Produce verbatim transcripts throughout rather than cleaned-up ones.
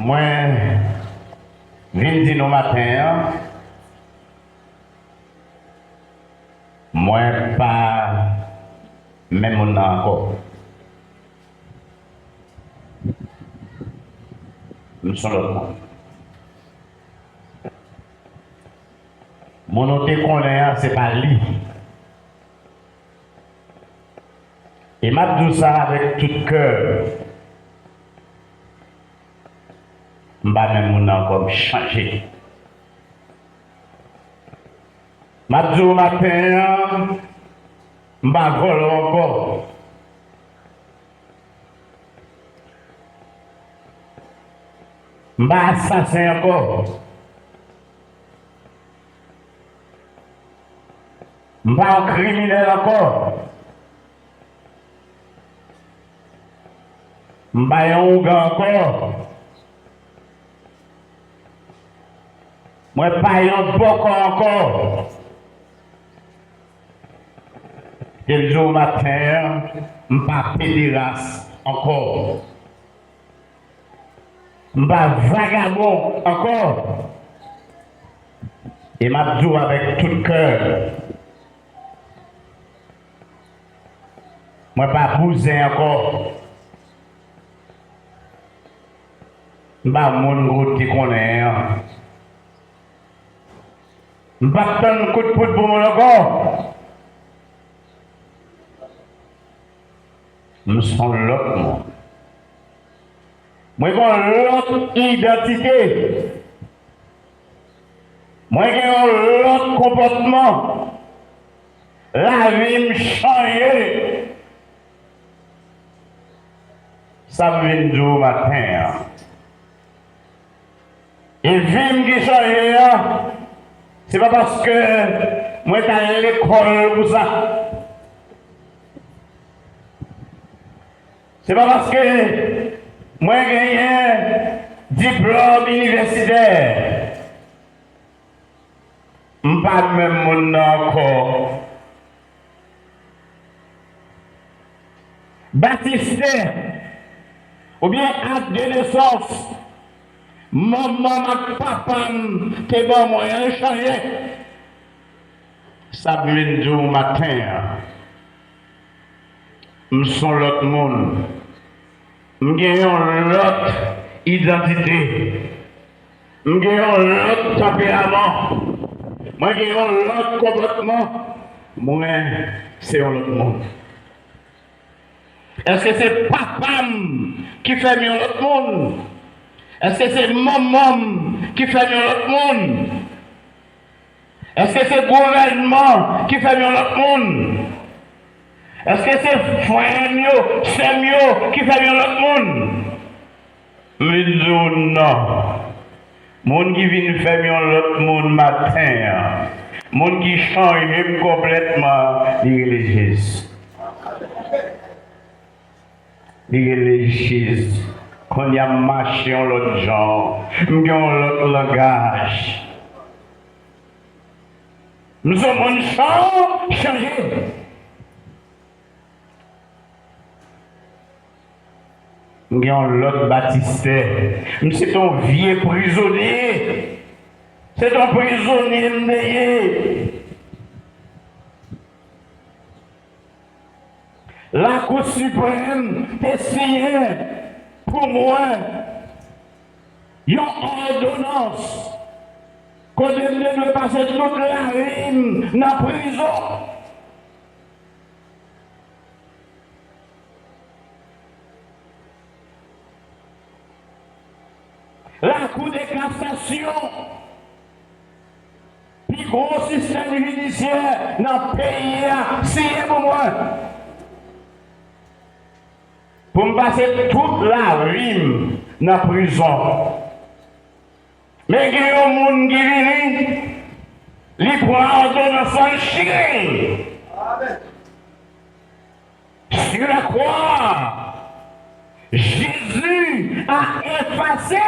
Mwen vin di nou maten an, mwen pa menm moun nan ankò. M s on lòt moun. Moun ou te konnen an, se pa li. E m ap di w sa avèk tout kè. M pa menm moun nan ankò, m chanje. M ap di w maten an, m pa vòlò ankò. M pa asasen ankò. M pa yon kriminèl ankò. M pa yon ougan ankò. Mwen pa yon bòkò ankò. Ke l di w maten an, m pa pederas ankò. M pa vagabon ankò. E m ap di w avèk tout kè, mwen pa bouzen ankò. M pa moun ou te konnen an. M p ap tann kout poud pou moun ankò. M s on lòt moun. Mwen gen yon lòt idantite. Mwen gen yon lòt konpòtman. Lavi m chanje. Sa m vin di w maten an. E vi m ki chanje an, se pa paske mwen t al lekòl pou sa. Se pa paske mwen genyen diplòm inivèsitè. M pa menm moun nan ankò. Batistè, oubyen ak de nesans, manman m ak papa m te ban mwen an chanje. Sa m vin di w maten an. M s on lòt moun. M gen yon lòt idantite. M gen yon lòt tanperaman. Mwen gen yon lòt konpòtman. Mwen se yon lòt moun. Èske se papa m ki fè m yon lòt moun? Èske se manman m ki fè m yon lòt moun? Èske se gouvènman ki fè m yon lòt moun? Èske se frè m yo, sè m yo ki fè m yon lòt moun? M vin di w non. Moun ki vin fè m yon lòt moun maten an, moun ki chanje m konplètman, li rele Jezi. Li rele Jezi. Kounye a m mache yon lòt jan. M gen yon lòt langaj. M se yon moun chan-, chanje. M gen yon lòt batistè. M se t on vye prizonye. Se t on prizonye m te ye. Lakou Siprèm te siyen pou mwen yon òdonans kote m te dwe pase tout lavi m nan prizon. Lakou de kasasyon, pi gwo sistèm jidisyè nan peyi a, siyen pou mwen. Pou m pase tout lavi m nan prizon. Men gen yon moun ki vini, li pran òdonans lan, li chire l. Sur la croix, Jésus a effacé.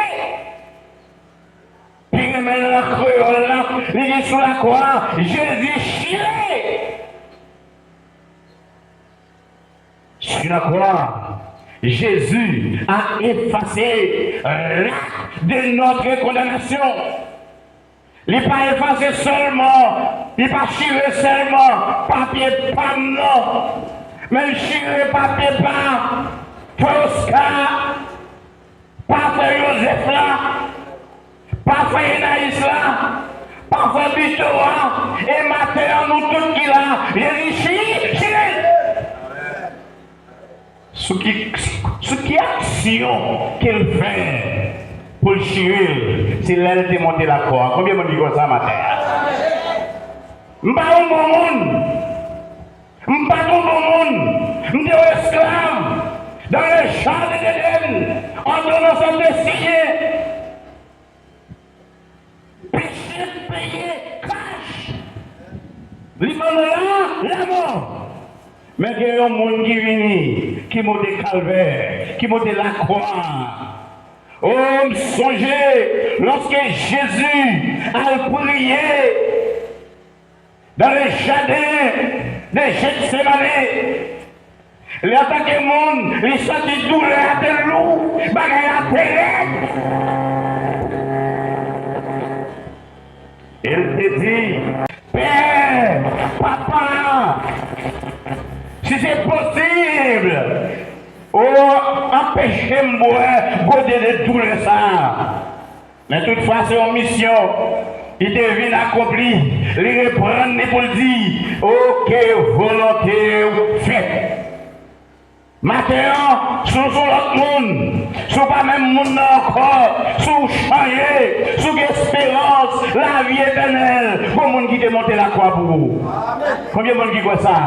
Pi renmen nan kreyòl la, li di sou lakwa, Jezi chire. Sur la croix, Jésus a effacé l'acte de notre condamnation. Li pa efase sèlman, li pa chire sèlman papye pa m nan, men l chire papye pa frè Oscar, pa frè Joseph la, pa frè Enayis la, pa frè Bito a, e maten an nou tout ki la, Jezi chire, chire l. Sou ki, sou ki aksyon ke l fè pou l chire l, se lè l te monte lakwa a. Konbyen moun ki kwè sa maten an? M pa yon bon moun. M pa t yon bon moun. M te yon esklav dans le jardin d'Éden. Òdonans an te siyen. Peche peye kach. Li ban nou la, lanmò. Men gen yon moun ki vini, ki monte kalvè, ki monte lakwa. O, m sonje, lòske Jezi al priye dans le jardin de Gethsemane, li antanke moun, li santi doulè a te lou, bagay la te rèd. E l te di, Pè, Papa, si se posib, o, anpeche m bwè gode de doulè sa a. Men toutfwa, se yon misyon li te vin akonpli. Li reprann li pou l di, O, ke volonte w fèt. Maten an, si w se yon lòt moun, si w pa menm moun nan ankò, si w chanje, si w gen esperans lavi etènèl, gon moun ki te monte lakwa pou ou. Konbyen moun ki kwè sa?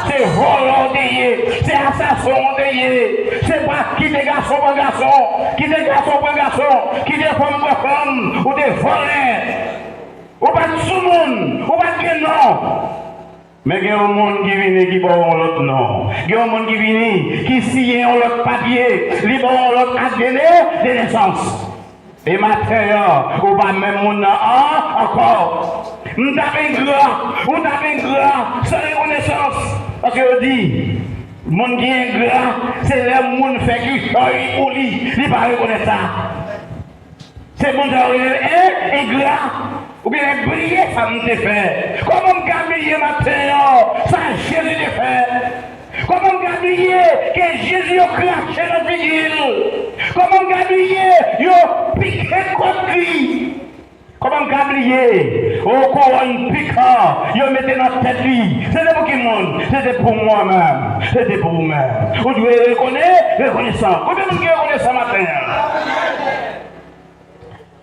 Se vòlè w te ye, se asasen w te ye, se pa kite gason pran gason, kite gason pran gason, kite fanm pran fanm, ou te vòlè. Ou pa t sou moun, ou pa t gen non. Men gen yon moun ki vini ki ba w yon lòt non. Gen yon moun ki vini ki siyen yon lòt papye. Li ba w yon lòt ak de ne, de nesans. E maten an, ou pa menm moun nan an, ankò. M t ap engra, ou t ap engra, san rekonesans. Paske yo di, moun ki engra, se lè moun fè kichòy pou li, li pa rekonèt sa. Se moun sa yo rele en, engra. Oubyen bliye sa m te fè. Kòman m ka bliye maten an sa Jezi te fè? Kòman m ka bliye ke Jezi yo krache nan figi l? Kòman m ka bliye yo pike kòt li? Kòman m ka bliye, o, kouwòn pikan yo mete nan tèt li? Se te pou ki moun? Se te pou mwen menm. Se te pou ou menm. Ou dwe rekonè-, rekonesan. Konbyen moun ki rekonesan maten an?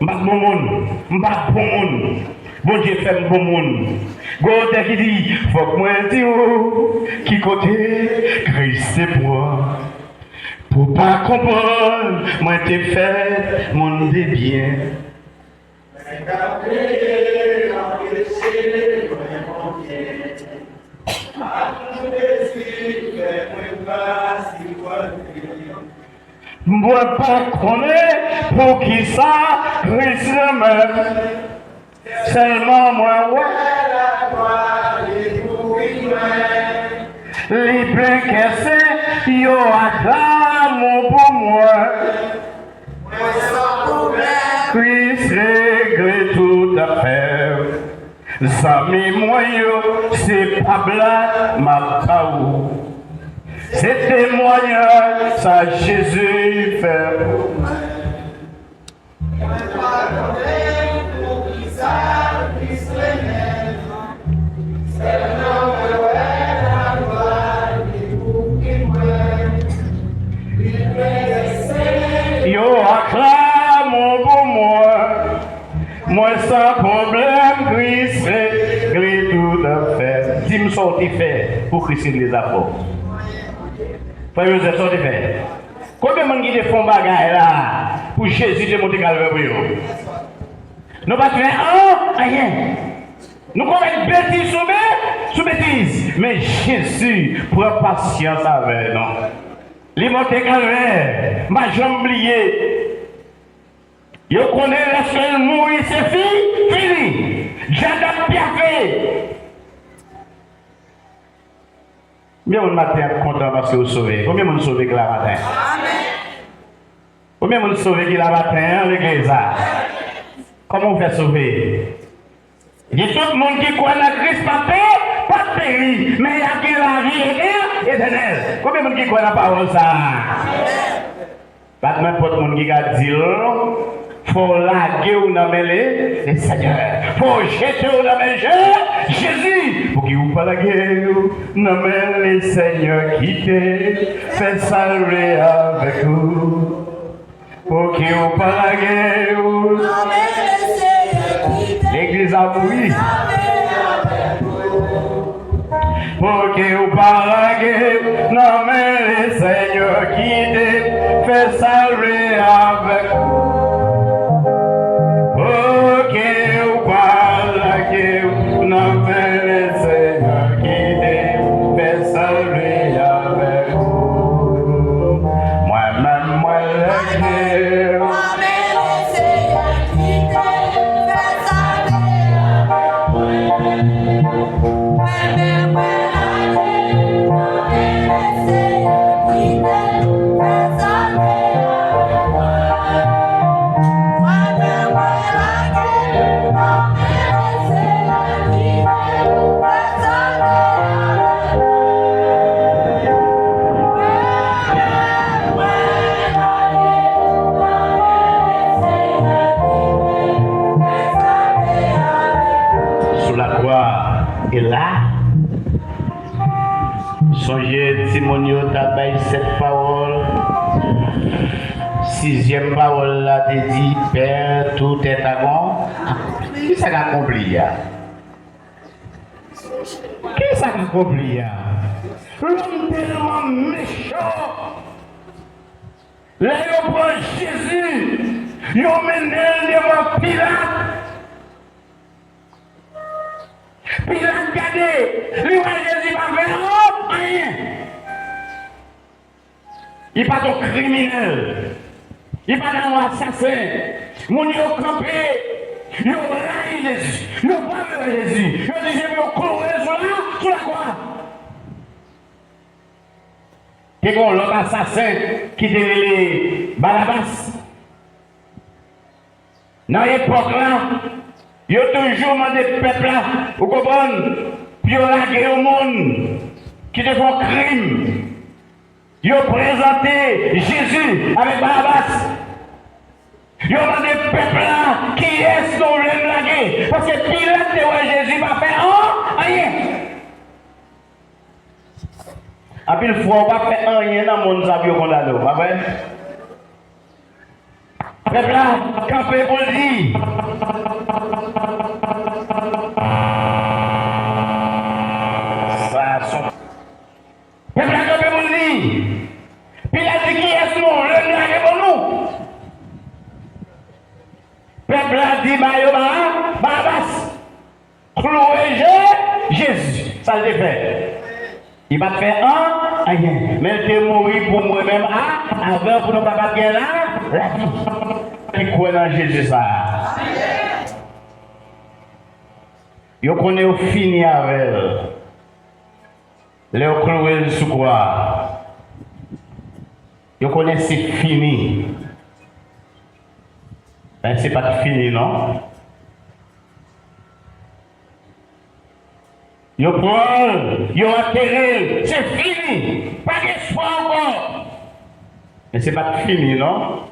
M pa t bon moun. M pa t bon moun. Bondye fè m bon moun. Gon otè ki di, fòk mwen di w ki kote Kris te pran. Pou w pa konprann, mwen te fèt moun de byen. Mwen k ap plede anpeche mwen monte. Ak yon dezi fè mwen pa sipòte. Mwen pa konnen poukisa Kris renmen m. Sèlman mwen wè laglwa li kouvri mwen. Li plen kè sen yo ak lanmou pou mwen. Mwen san pwoblèm. Kris regle tout afè. Zanmi mwen yo, se pa blag m ap ba ou. Se temwayaj sa Jezi fè pou mwen. Mwen pa konnen poukisa Kris renmen m. Sèlman mwen wè laglwa li kouvri mwen. Li plen kè sen yo ak lanmou pou mwen. Mwen san pwoblèm, Kris regle tout afè. Di m sa w te fè pou Kris regle zafè w. Frè Joseph, sa w te fè? Konbyen moun ki te fè yon bagay la pou Jezi te monte kalvè pou yo? Nou pa t fè an, anyen. Nou komèt betiz sou be-, sou betiz. Men Jezi pran pasyans avè nou. Li monte kalvè. M pa janm bliye. Yo konnen lèske l mouri se fi, fini. Djad ap pyafe. Konbyen moun maten an kontan paske w sove? Konbyen moun sove ki la maten? Konbyen moun sove ki la maten an, legliz la? Kòman w fè sove? Gen tout moun ki kwè nan Kris pa pe, pa peri, men y ap gen lavi etè-, etènèl. Konbyen moun ki kwè nan pawòl sa a? Bat men pòt moun ki ka di l, fò w lage w nan men le, le Senyè. Fò w jete w nan men Je-, Jezi. Pouki w pa lage w nan men le Senyè, kite fè sa l vle avèk ou. Pouki w pa lage w nan men le Senyè, kite legliz la mouri. Pouki w pa lage w nan men le Senyè, kite fè sa l vle avèk ou. Pouki w pa lage w nan men le Senyè, kite fè sa l vle avèk ou. Mwen menm, mwen lage w. Sou lakwa, e la, sonje timoun yo t ap bay sèt pawòl. Sizyèm pawòl la te di, Père, tout est accompli. Kisa k akonpli a? Kisa k akonpli a? Lòm tèlman mechan. Lè yo pran Jezi, yo mennen l devan Pilat. Pilat gade, li wè Jezi pa fè anyen. Li pa t yon kriminèl. Li pa t yon asasen. Moun yo kanpe, yo rayi Jezi. Yo pa vle wè Jezi. Yo di Jezi, yo kloure l sou la, sou lakwa. Te gen yon lòt asasen ki te rele Barabas. Nan epòk la, yo toujou mande pèp la, ou konprann, pou yo lage yon moun ki te fè yon krim. Yo prezante Jezi avèk Barabas. Yo mande pèp la, kiyès nou vle n lage? Paske Pilat te wè Jezi pa fè an-, anyen. Anpil fwa, ou pa fè anyen nan monn sa pou yo kondane w, pa vre? Pèp la kanpe pou l di, sa son. Pèp la kanpe pou l di, Pilat di, kiyès nou vle n lage pou nou? Pèp la di, ba yo Ba-, Barabas. Kloure Je-, Jezi. Sa l te fè? Li pa t fè an-, anyen. Men l te mouri pou mwen menm a, avè w, pou nou kapab gen la, lavi. Ki kwè nan Jezi sa a? Yo konnen yo fini avè l. Lè yo kloure l sou kwa a, yo konnen se fini. Men se pa t fini, non. Yo pran l, yo antere l, se fini. Pa gen espwa ankò. Men se pa t fini, non.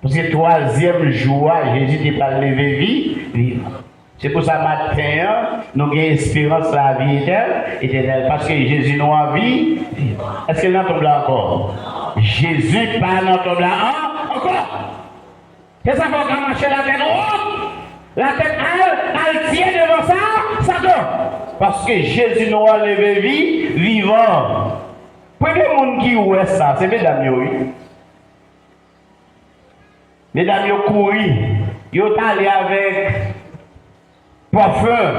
Paske twazyèm jou a, Jezi te pral leve vi-, vivan. Se pou sa maten an, nou gen esperans lavi etè-, etènèl. Paske Jezi nou an vi-, vivan. Èske l nan tonb la ankò? Jezi pa nan tonb la an-, ankò. Se sa fè w ka mache latèt wòt, latèt al-, altye devan sa, Satan. Paske Jezi nou an leve vi-, vivan. Premye moun ki wè sa, se medam yo, wi. Medam yo kouri, yo t ale avèk pafen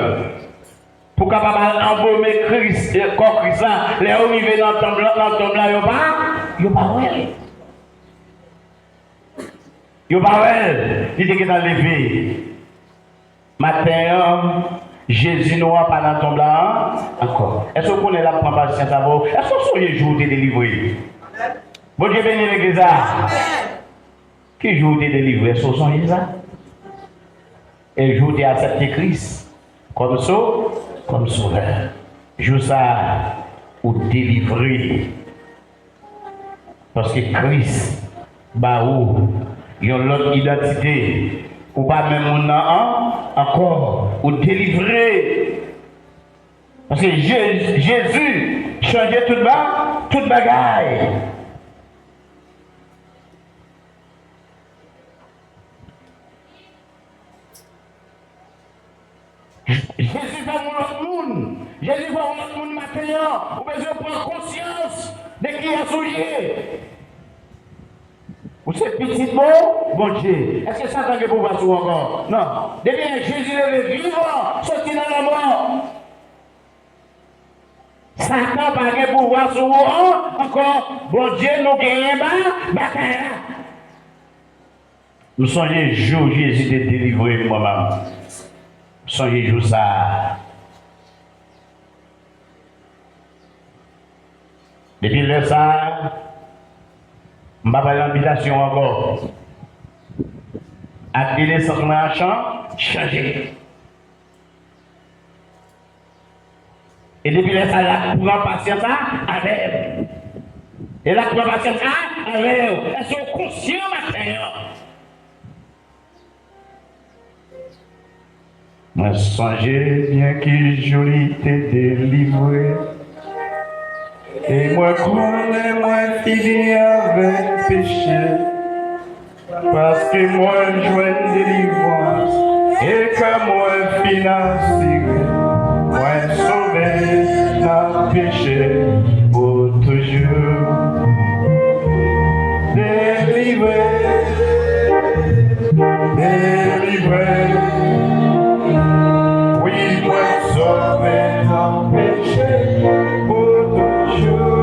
pou kapab al anbome Kris, eh, kò Kris la. Lè yo rive nan tonb la, nan tonb la, yo pa, yo pa wè l. Yo pa wè l, li te gentan leve. Maten an, Jezi nou an pa nan tonb la an, ankò. Èske w konnen l ap pran pasyans avè w? Èske w sonje jou w te delivre? Bondye beni legliz la. Ki jou w te delivre? Èske w sonje sa? E jou w te aksepte Kris kòm so, kòm sovè. Jou sa a, ou delivre. Paske Kris ba ou yon lòt idantite. Ou pa menm moun nan an, ankò, ou delivre. Paske Je-, Jezi chanje tout ba-, tout bagay. Jezi fè w yon lòt moun. Jezi fè w yon lòt moun maten an. Ou bezwen pran konsyans de kiyès ou ye. Ou se pitit bon Bondye. Èske Satan gen pouvwa sou ou ankò? Non. Depi lè Jezi leve vivan, soti nan lanmò, Satan pa gen pouvwa sou ou an-, ankò. Bondye nou genyen ba-, batay la. M sonje jou Jezi te delivre m, manman m. M sonje jou sa a. Depi lè sa a, m pa pral nan bitasyon ankò. Ak de nesans mwen an chan-, chanje. E depi lè sa a, l ap pran pasyans a avè w. E l ap pran pasyans a avè w. Èske w konsyan maten an? Mwen sonje byen ki jou li te delivre. E mwen konnen mwen fini avèk peche. Paske mwen jwenn delivrans e kè mwen fin asire. Mwen sove nan peche pou toujou. Delivre, delivre. Wi, mwen sove nan peche pou toujou.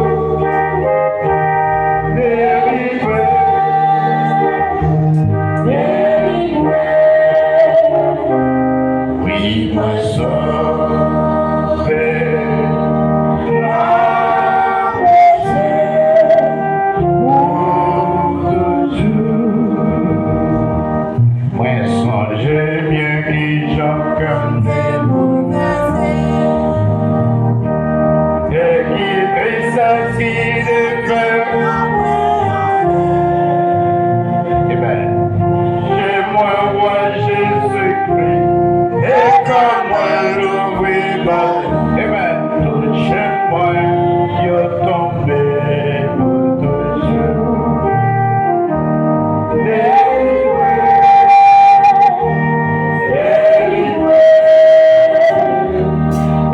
Delivre, delivre. Wi, mwen sove nan peche pou toujou. Mwen sonje byen kijan kè m te boulvèse. E ki trisès ki te fè m. Amen. Che mwen wè Jezikri, e kè mwen louvri ba l. Amen. Tout chenn mwen yo tonbe pou toujou. Delivre, delivre.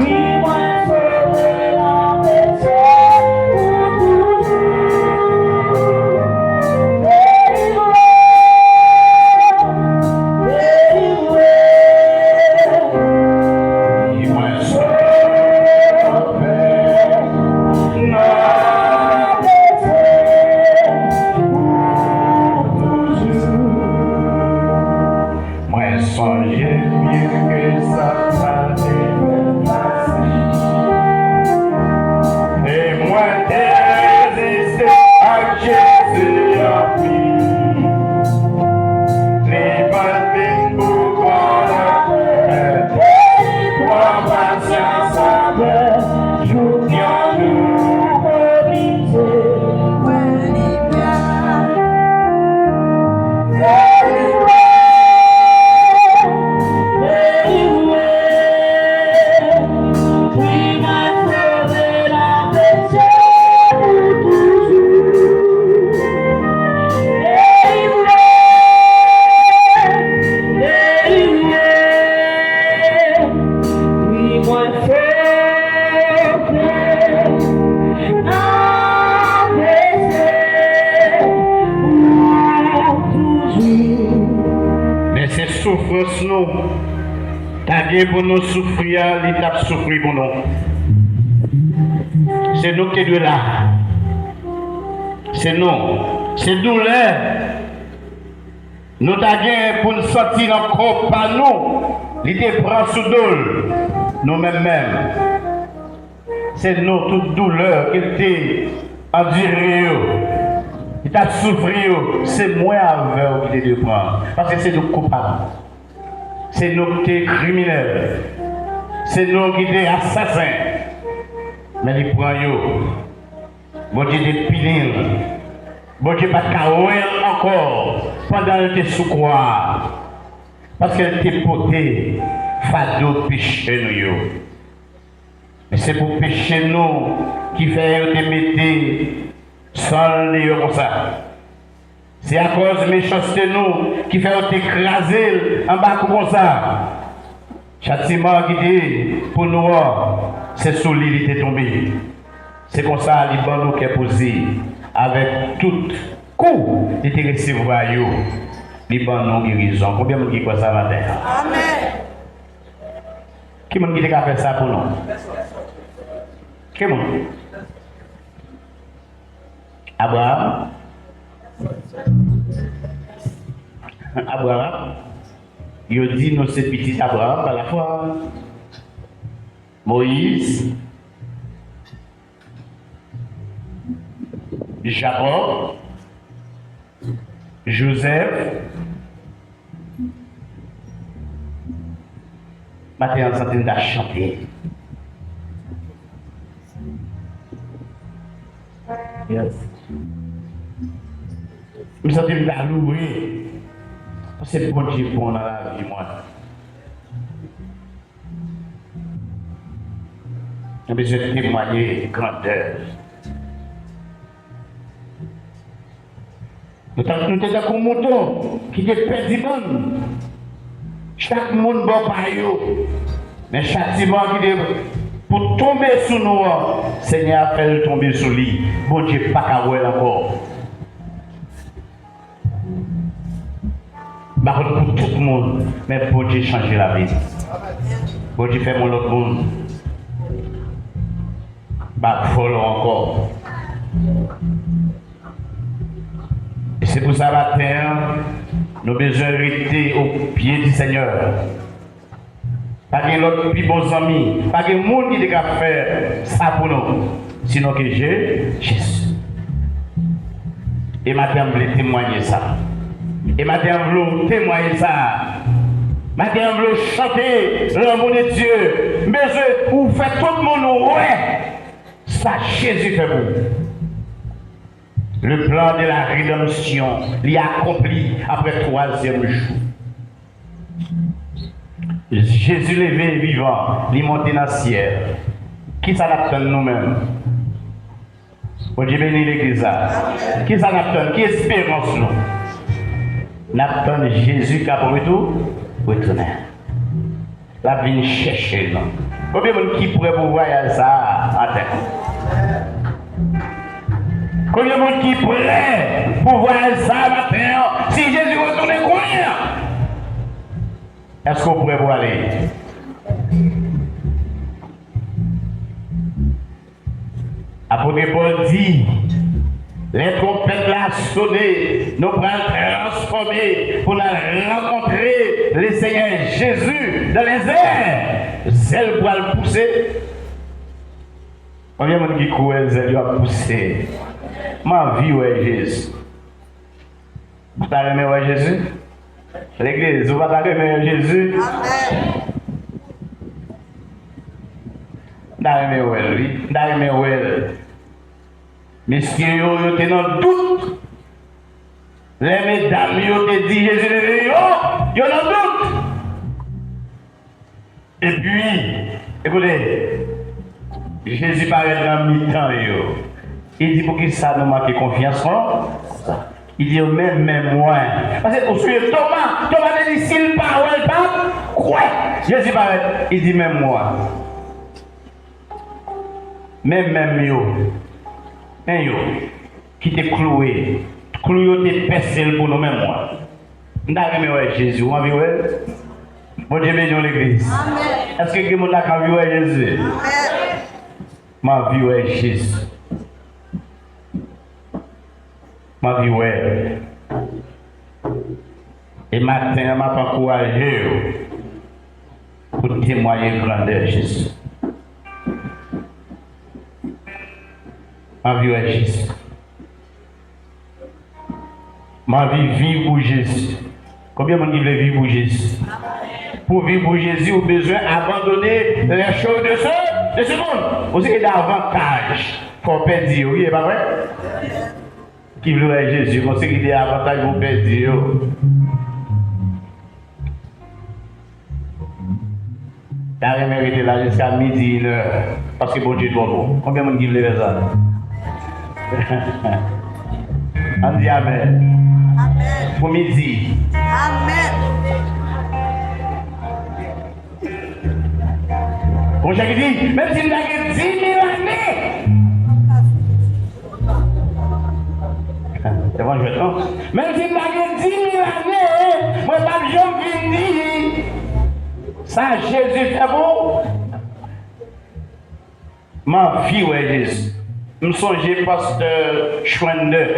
Wi, mwen sove nan peche pou toujou. Delivre, delivre. Wi, mwen sove nan peche pou toujou. Mwen sonje byen ke sa pa te fèt fasil. E mwen te reziste ak Jezi anpil. Li pa t vin pou pran lapè, li pran pasyans avè m. Jouk yon jou korije mwen li pè. Delivre, delivre. Wi, mwen sove nan peche pou toujou. Delivre, delivre. Wi, mwen sove nan peche pou toujou. Men se soufrans nou ta gen pou nou soufri a, li t ap soufri pou nou. Se nou ki te dwe la. Se nou. Se doulè nou ta gen pou n santi nan kò pa nou, li te pran sou do l. Nou menm menm, se nou tout doulè ke l te andire yo, li t ap soufri yo, se mwen avè w ki te dwe pran, paske se nou k koupab. Se nou ki te kriminèl. Se nou ki te asasen. Men li pran yo. Bondye te pini l. Bondye pa t ka wè l ankò pandan l te sou kwa a. Paske l te pote fado peche nou yo. Men se pou peche nou ki fè yo te mete san l deyò konsa. Se akòz mechanste nou ki fè yo te kraze l anba kou konsa. Chatiman ki te pou nou an, se sou li li te tonbe. Se konsa li ban nou kè poze avèk tout kou li te resevwa yo. Li ban nou gerizon. Konbyen moun ki kwè sa maten an? Amèn. Ki moun ki te ka fè sa pou nou? Ki moun? Abraram. Abraram. Yo di nou se pitit Abraram pa lafwa. Moyiz. Jakòb. Jozèf. Maten an, m santi m ta chante. Yes. M santi m ta louwe. Paske Bondye bon nan lavi mwen. Nou bezwen temwaye grandè. Nou ta, nou te tankou mouton ki te pèdi bann. Chak moun bò pa yo. Men chatiman ki te pou tonbe sou nou an, Senyè a fè l tonbe sou li. Bondye pa ka wè l ankò. M pa konn pou tout moun, men Bondye chanje lavi m. Bondye fè m yon lòt moun. M pa vòlò ankò. E se pou sa maten an, nou bezwen rete o pye di Senyè. Pa gen lòt pi bon zanmi, pa gen moun ki te ka fè sa pou nou, sinon ke Je-, Jezi. E maten an, m vle temwaye sa. E maten an, m vle w temwaye sa. Maten an, m vle w chante lanmou de Dye. M bezwen ou fè tout moun wè sa Jezi fè pou ou. Le plan de la rédemption, li akonpli apre twazyèm jou. Jezi leve vivan, li monte nan syèl. Kisa n ap tann nou menm? Bondye beni legliz la. Kisa n ap tann? Ki esperans nou? N ap tann Jezi k ap retou-, retounen. L ap vin chèche nou. Konbyen moun ki prè pou vwayaj sa a maten? Konbyen moun ki prè pou vwayaj sa a maten an? Si Jezi retounen kounye a, èske w prè pou ale? Apot Pòl di, lè twonpèt la sone, nou pral transfòme pou n al rankontre Lesenyè Jezi dans les airs. Zèl pral pouse. Konbyen moun ki kwè zèl yo ap pouse? M anvi wè Jezi. Ou ta renmen wè Jezi? Legliz, ou pa ta renmen wè Jezi? Amèn. M ta renmen wè l, wi. M ta renmen wè l. Mesye yo, yo te nan dout. Lè medam yo te di Jezi leve yo, yo nan dout. Epi, ekoute, Jezi parèt nan mitan yo. Li di, poukisa nou manke konfyans konsa? Li di yo, men men mwen. Paske ou sonje Toma, Toma te di, si l pa wè, l pa kwè. Jezi parèt, li di, men mwen. Men men yo. Men yo. Ki te klouwe. Klou yo te pèse l pou nou, men mwen. M ta renmen wè Jezi. Ou anvi wè l? Bondye beni w, legliz. Amèn. Èske gen moun la k anvi wè Jezi? Amèn. M anvi wè Jezi. M anvi wè l. E maten an, m ap ankouraje w. pou n temwaye grandè Jezi. M anvi wè Jezi. M anvi viv pou Jezi. Konbyen moun ki vle viv pou Jezi? Pou viv pou Jezi, ou bezwen abandone les choses de ce, de ce monde. Ou se gen avantaj, fò w pèdi yo, wi, e pa vre? Ki vle wè Jezi, gon seri de avantaj pou pèdi yo. Ta renmen rete la jiska midi, inè, paske Bondye twò bon. Konbyen moun ki vle fè sa? Ann di amèn. Amèn. Pou midi. Amèn. Gon jan ki di, menm si m ta gen dimil ane, se pa jwèt non. Menm si m ta gen dimil ane, mwen p ap janm vin di sa Jezi fè pou ou. M anvi wè Jezi. M sonje pastè Schwender,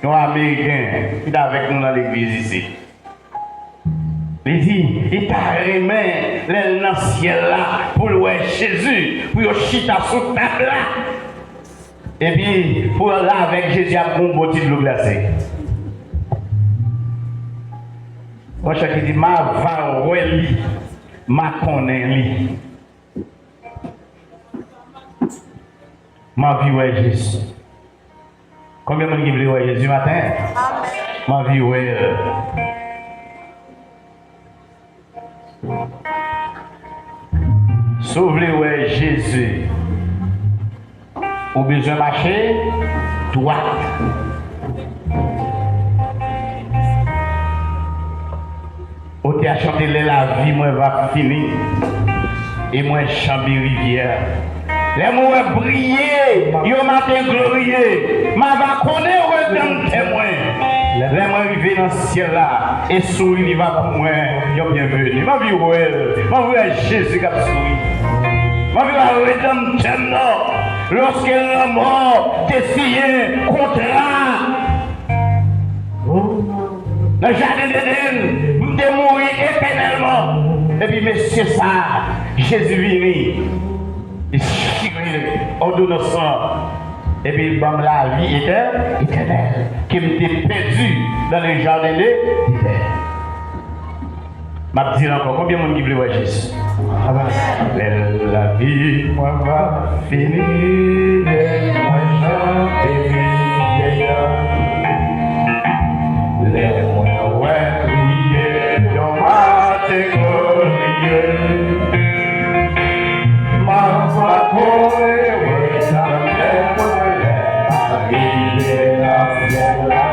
yon Ameriken, ki t avèk nou nan legliz isit. Li di, li ta renmen lè l nan syèl la pou l wè Jezi, pou yo chita sou tab la. Epi, pou yo la avèk Jezi ap bwè yon bon ti dlo glase. Yon chan ki di, m a va wè li, m a konnen li. M anvi wè Jezi. Konbyen moun ki vle wè Jezi maten? Amèn. M anvi wè l. Si w vle wè Jezi, ou bezwen mache dwat. Otè a chante, lè lavi mwen va fini e mwen janbe rivyè. Lè mwen wè briye yon maten gloriye, m a va konnen Redanmtè mwen. Lè mwen rive nan syèl la, e souri li va pou mwen yon byenveni. M anvi wè l, m anvi wè Jezi k ap souri. M anvi wè Redanmtè m nan, lòske lanmò te siyen kontra. Nan jaden Edenn, m te mouri etènèlman. Epi mesye sa a, Jezi vini, li siyen òdonans lan, epi l ban m lavi etè-, etènèl, ke m te pèdi dans le jardin de Eden. M ap di l ankò, konbyen moun ki vle wè Jezi? Lè lavi mwen va fini, lè mwen janbe rivyè a, lè mwen wè briye yon maten gloriye, m ap adore Redanmtè mwen lè m a rive nan syèl la.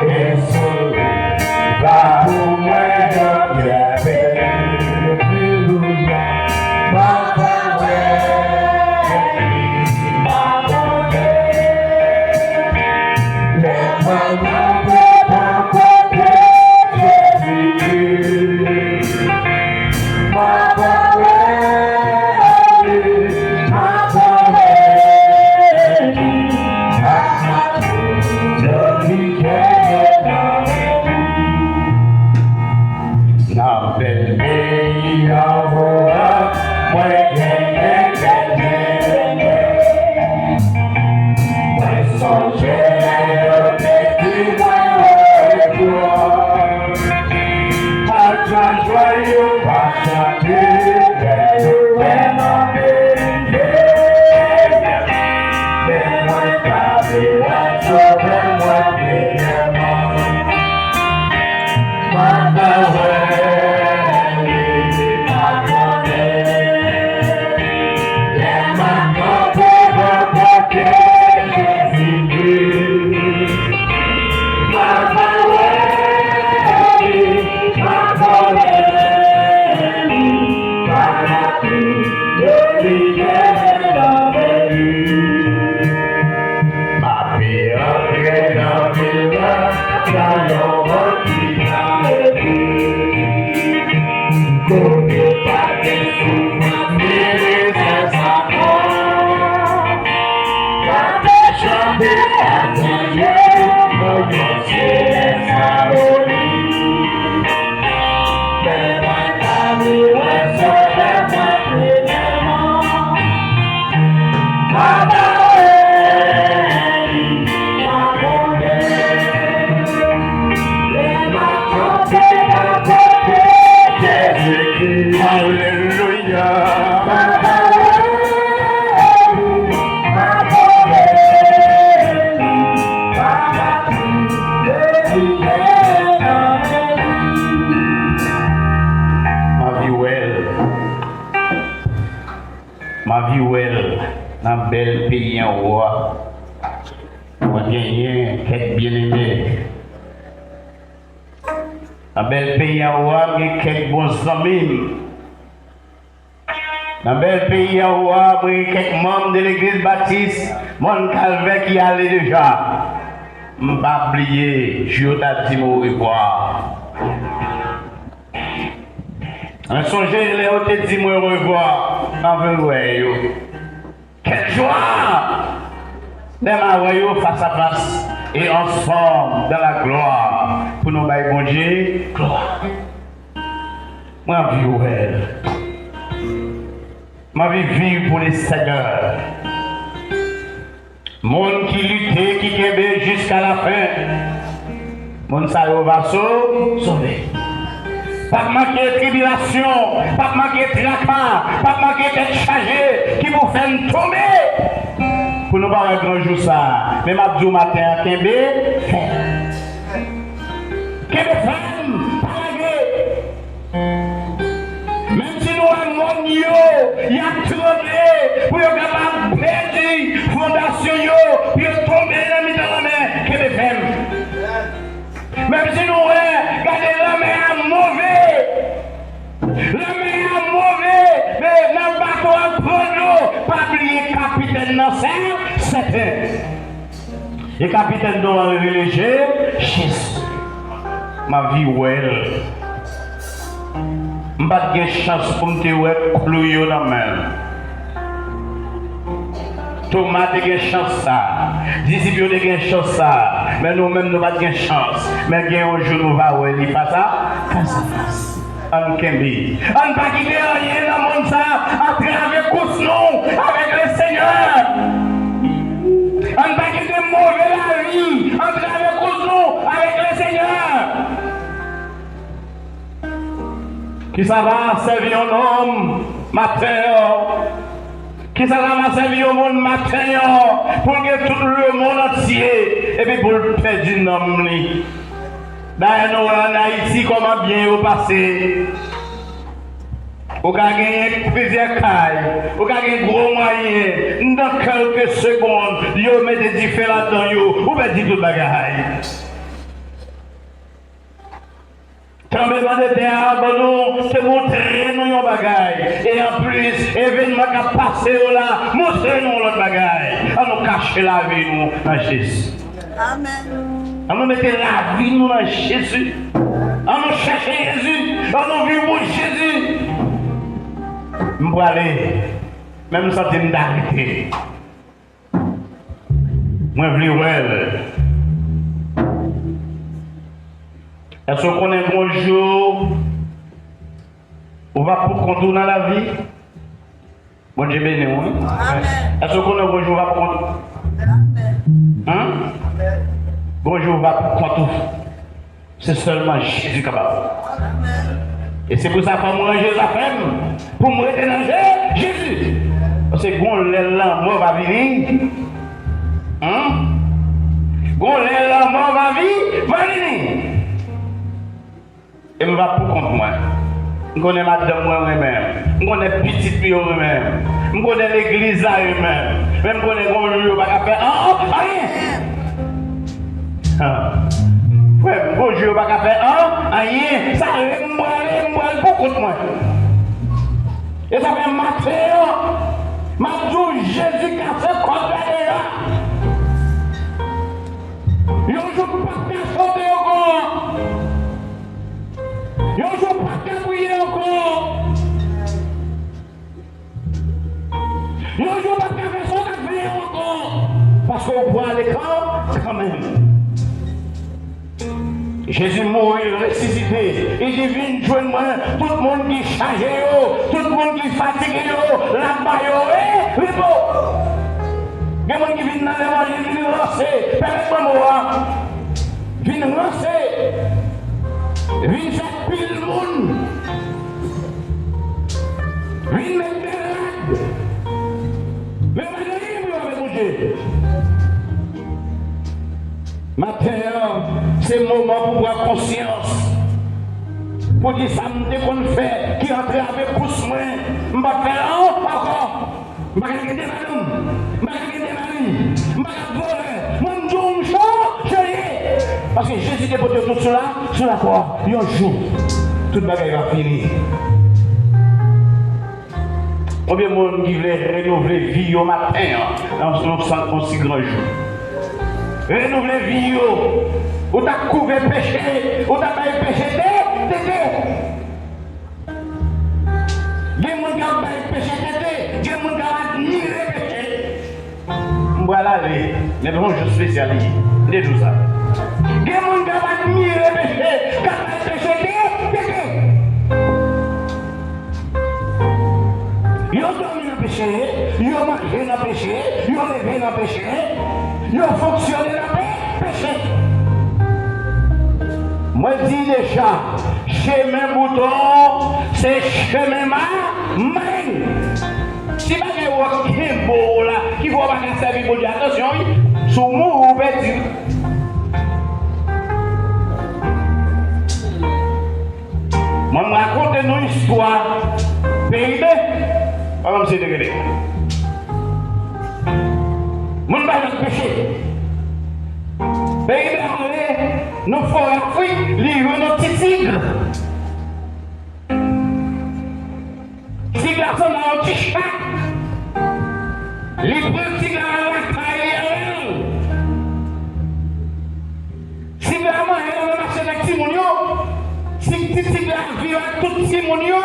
E souri va pou mwen yon byenveni. Alelouya. M ap adore. M ap adore. Lè mwen Bèl peyi anwo a, mwen genyen kèk byeneme. Nan bèl peyi anwo a, m gen kèk bon zanmi m. Nan bèl peyi anwo a, mwen gen kèk manm de legliz batis Mòn Kalvè ki ale deja. M pa bliye jou yo ta di m orevwa. Mwen sonje lè yo te di mwen orevwa, m pa vle wè yo. Quelle joie! Lè m a wè yo fas a fas e ansanm dans la gloire pou nou bay Bondye glwa. Mwen anvi wè l. Mwen anvi viv pou le Seigneur. Moun ki lite, ki kenbe jiska lafen. Moun sa yo va so-, sove. P ap manke tribilasyon, p ap manke traka, p ap manke tèt chaje ki pou fè n tonbe. Pou nou pa wè gran jou sa a. Men m ap di w maten an, kenbe fèm. Kenbe fèm, pa lage. Menm si nou wè mòn yo, y ap tranble, pou yo kapab pèdi fondasyon yo, pou yo tonbe nan mitan lanmè, kenbe fèm. Menm si nou wè, gade lanmè a move, lanmè a move, men nan bato a pran dlo, pa bliye kapitèn nan sè-, sèten. E kapitèn nou an rele Je-, Jezi. M anvi wè l. M pa t gen chans pou m te wè klou yo nan men l. Toma te gen chans sa. Disip yo te gen chans sa. Men nou menm, nou pa t gen chans. Men gen yon jou nou va wè li fas a, fas a fas. Ann kenbe. Ann pa kite anyen nan mond sa a antrave kous nou avèk Lesenyè. Ann pa kite move lavi antrave kous nou avèk Lesenyè. Kisa sa va sèvi yon nonm maten an? Kisa sa va sèvi yon moun maten an pou l gen tout lemonn antye epi pou l pèdi nanm li? Dayè, nou wè ann Ayiti kòman byen yo pase. Ou ka genyen plizyè kay, ou ka gen gwo mwayen, nan kèlke segonn, yo mete dife ladan yo, ou pèdi tout bagay. Tranblemanntè a ban nou te montre nou yon bagay. E anplis, evènman k ap pase yo la montre nou yon lòt bagay. Ann nou kache lavi nou nan Jezi. Amèn. Ann nou mete lavi nou nan Jezi. Ann nou chèche Jezi. Ann nou viv pou Jezi. M prale, men m santi m ta rete. Mwen vle wè l. Èske w konnen gon jou ou va poukont ou nan lavi? Bondye beni w, wi. Amèn. Èske w konnen gon jou ou va poukont ou? Amèn. Hein? Gon jou ou va poukont ou. Se sèlman Jezi kapab. E se pou sa fò m ranje zafè m pou m rete nan Je-, Jezi. Paske gon lè lanmò va vini. Hein? Gon lè lanmò va vi-, va vini. E m va poukont mwen. M konnen madanm mwen renmen m. M konnen pitit m yo renmen m. M konnen legliz la renmen m. Men m konnen gon jou yo pa ka fè an-, anyen. Frè m, gon jou yo pa ka fè an-, anyen. Sa vle m prale, m pral poukont mwen. E sa fè maten an, m ap di w, Jezi kase kòd la deja. Yon jou m p ap ka chante ankò. Yon jou m p ap ka priye ankò. Yon jou w p ap ka fè sa w t ap fè a ankò, paske w prale kan, kanmenm. Jezi mouri, l resisite. Li di, vin jwenn mwen, tout moun ki chaje yo, tout moun ki fatige yo, l ap ba yo re-, repo. Gen moun ki vin nan levanjil, vin ranse, pèmèt mwen mo a. Vin ranse, vin fè pil moun, vin met bèl rad. Men yo pa gen anyen pou yo avèk Bondye. Maten an, se moman pou pran konsyans. Pou di sa m te konn fè ki antrave kous mwen, m p ap fè l an-, ankò. M pa ka kite madanm. M pa M pa t ap vòlè. Mwen, m di w, m cho, je ye. Paske Jezi te pote yo tout sou la, sou lakwa. Yon jou, tout bagay va fini. Konbyen moun ki vle renouvle vi yo maten an, nan yon, yon si gran jou? Renouvle vi yo. Ou t ap kouve peche, ou t ap bay peche te, tete. Gen moun k ap bay peche tete, gen moun k ap admire peche. M pral ale, men pa yon jou espesyal li ye. M te di w sa. Gen moun k ap admire peche, k ap bay peche te, tete. Yo dòmi nan peche, yo manje nan peche, yo leve nan peche, yo fonksyone nan pe-, peche. Mwen di deja, chemen bouton se chemen ma-, maleng. Si bagay w ap kenbe w la, ki fè w pa ka sèvi Bondye, atansyon wi, si w mouri, ou pèdi. Mwen, m rakonte nou istwa P I B. Kòman misye te rele? Moun pa janm peche. P I B ale nan forè Afrik, li jwenn yon ti tig. Tig la sanble yon ti chat. Li pran tig la nan lakay li avè l. Tig la manje nan mache avèk timoun yo. Ti, ti tig la viv ak tout timoun yo.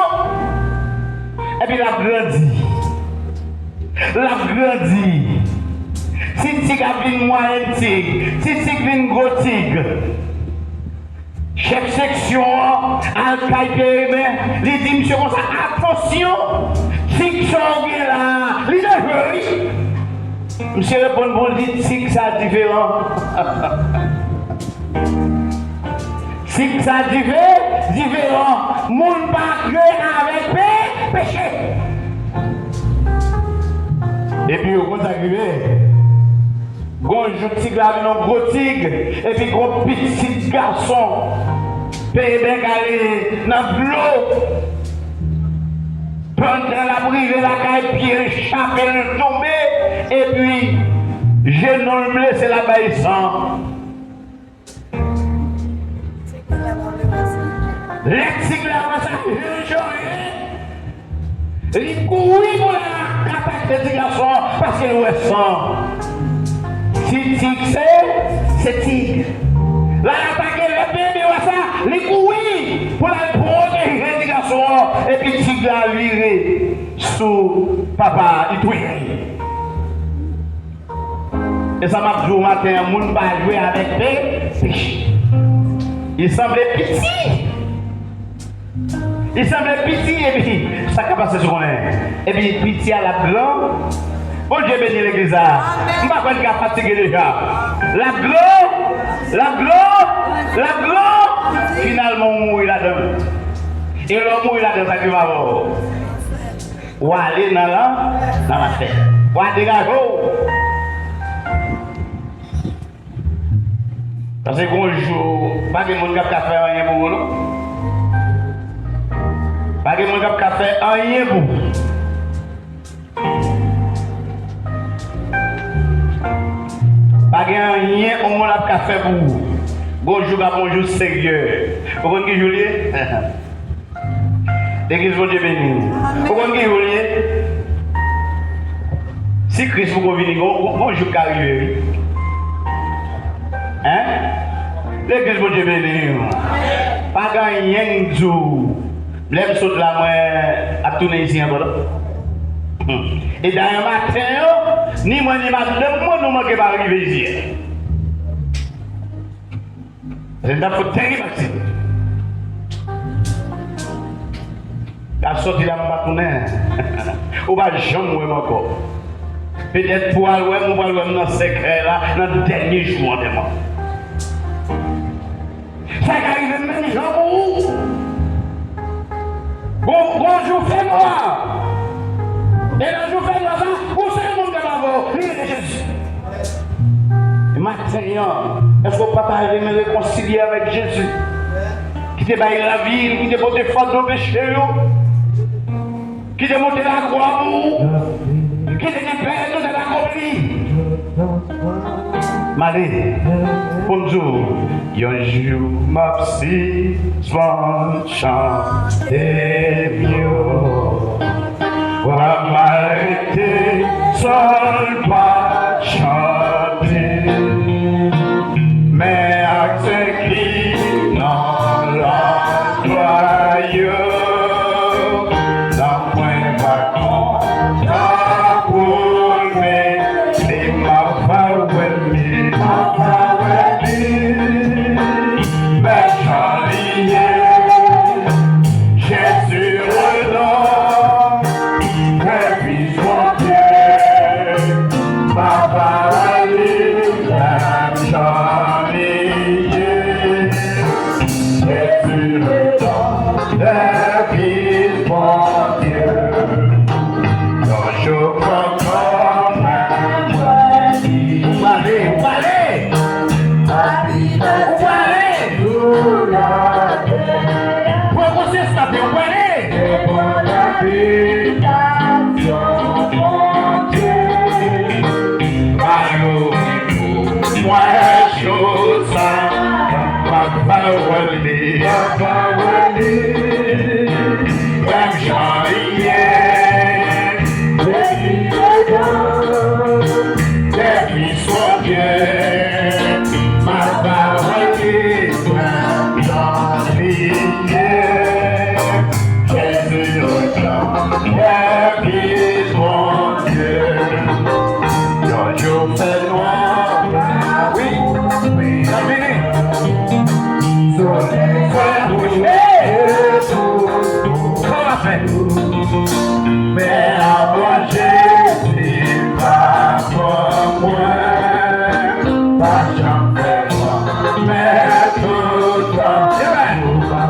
Epi l ap grandi. L ap grandi. Ti tig ap vin mwayèn tig. Ti tig vin gwo tig. Chèf seksyon an al kay Pyè Eben, li di misye konsa, "Atansyon, tig sa w gen la a, li danjere wi." Misye reponn pou l di, "Tig sa diferan." Tig sa dife-, diferan. Moun pa jwe avèk pe-, peche. Epi yo konn sa k rive. Gon jou tig la vin yon gwo tig, epi gon pitit gason P I B ale nan dlo. Pandan l ap rive lakay, pye l chape, l tonbe, epi jenou l blese, l ap bay san. Lè tig la wè sa, li choke. Li kouri pou l al atake ti gason an, paske l wè san. Ti tig se, se tig. L al atake, lè P I B wè sa, li kouri pou l al pwoteje ti gason an, epi tig la vire sou papa a, li touye l. E sa m ap di w maten an, moun pa jwe avèk pe-, peche. Li sanble piti. Li sanble piti, epi sa k ap pase sou konnen. Epi piti a l ap gran. Bondye beni legliz la. M pa kwè n ka fatige deja. L ap gran, l ap gran, l ap gran. Finalman, ou mouri ladan l. E lè w mouri ladan l, sa k rive avè w? W ale nan lan-, nan lanfè. W a degaje w. Paske gon jou, pa gen moun k ap ka fè anyen pou ou, non. Pa gen moun k ap ka fè anyen pou ou. Pa gen anyen yon moun ap ka fè pou ou. Gon jou k ap yon jou serye. Ou konn ki jou l ye? Legliz, Bondye beni w. Ou konn ki jou l ye? Si Kris poko vini, gon, gon, gon jou k ka rive, wi. Hein? Legliz, Bondye beni w. Pa gen anyen m di w. Lè m sot la, mwen ap tounen isi ankò, non? Hmm. E dayè maten yo, ni mwen ni madanm mwen, nou manke pa rive isi. Paske n t ap fout tèrib ak ti. L ap sòti la, m pa tounen. Ou pa janm wè m ankò. Petèt pou w al wè m, ou pral wè m nan sèkèy la, nan dènye jou antèman. Sa ka rive menm jan pou ou. Gon, gon jou fènwa. E nan jou fènwa sa, yon sèl moun k ap avè w, li rele Jezi. Maten an, èske w pa ta renmen rekonsilye avèk Jezi? Ki te bay lavi l, ki te pote fado peche yo, ki te moute lakwa pou ou, ki te gen pè total akonpli. M ale pou m di w, yon jou m ap sispann chante m yo. Wa m arete sèl pa chante. Men ak sen ki nan laglwa yo, nan mwen pa kontan pou l men li m ap fè w wè li, m ap fè w wè li. Men jan li ye, Jezi redan, fè plis Bondye, m ap fè w wè li, men jan li ye. Jezi redan, fè plis Bondye. Yon jou pran kanmenm. Ou pale, ou pale. Ou pale. Pran konsyans, tande, ou pale. Alo, mwen jou sa, m ap fè w wè li, m ap fè w wè li. Menm jan li ye, depi letan, depi sonje, m ap fè w wè li, menm jan li ye. Jezi redan, depi Bondye. Yon jou fè nwa. Wi, wi, n ap vini. Solèy kouche. Kòman fè? Men avan Jezi pa pran mwen, pa janm fè nwa. Men toutan, ou pa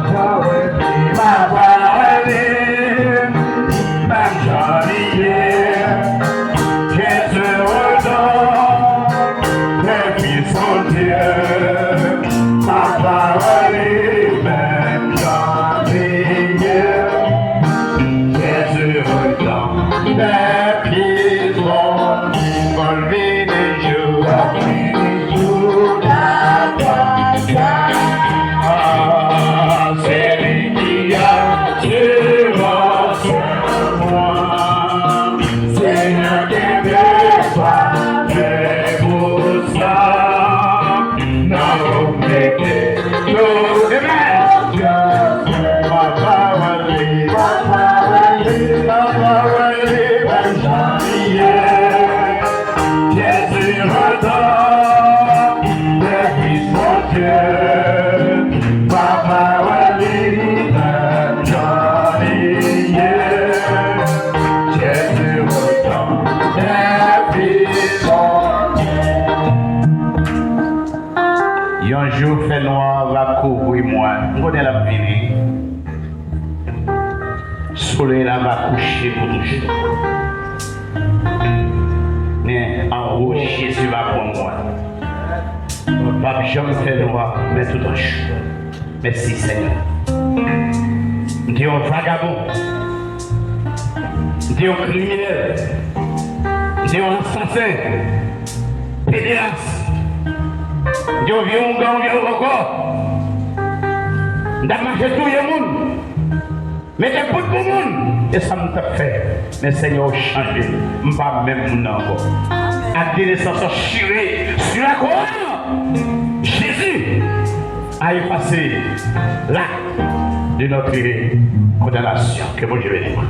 wè li, pa wè li, menm jan li ye. Jezi redan, depi Bondye, m ap fè w wè li, menm jan li ye. Jezi redan, depi Bondye, m ap vini jou, m ap vini jou. Ah, se li ki asirans mwen. Senyè, kenbe pa men pou sa. Nan ou mete tout konfyans mwen. Papa wè li, papa wè li, papa wè li, menm jan li ye. Jezi redan, depi Bondye, papa wè li, menm jan li ye. Jezi redan, depi Bondye. Yon jou fènwa va kouvri mwen. M konnen l ap vini. Solèy la va kouche pou toujou. Men anwo Jezi va pran mwen. P ap janm fè nwa, men tout anjou. Mèsi, Senyè. M te yon vagabon. M te yon kriminèl. M te yon asasen. Pederas. M te yon vye oungan, yon vye wòkò. M t ap mache touye moun. Mete bout pou moun. E sa m t ap fè. Men Senyè, ou chanje m. M pa menm moun nan ankò. Ak de nesans chire sur la croix, Jésus a effacé l'acte de notre condamnation. Que Bondye beni nou.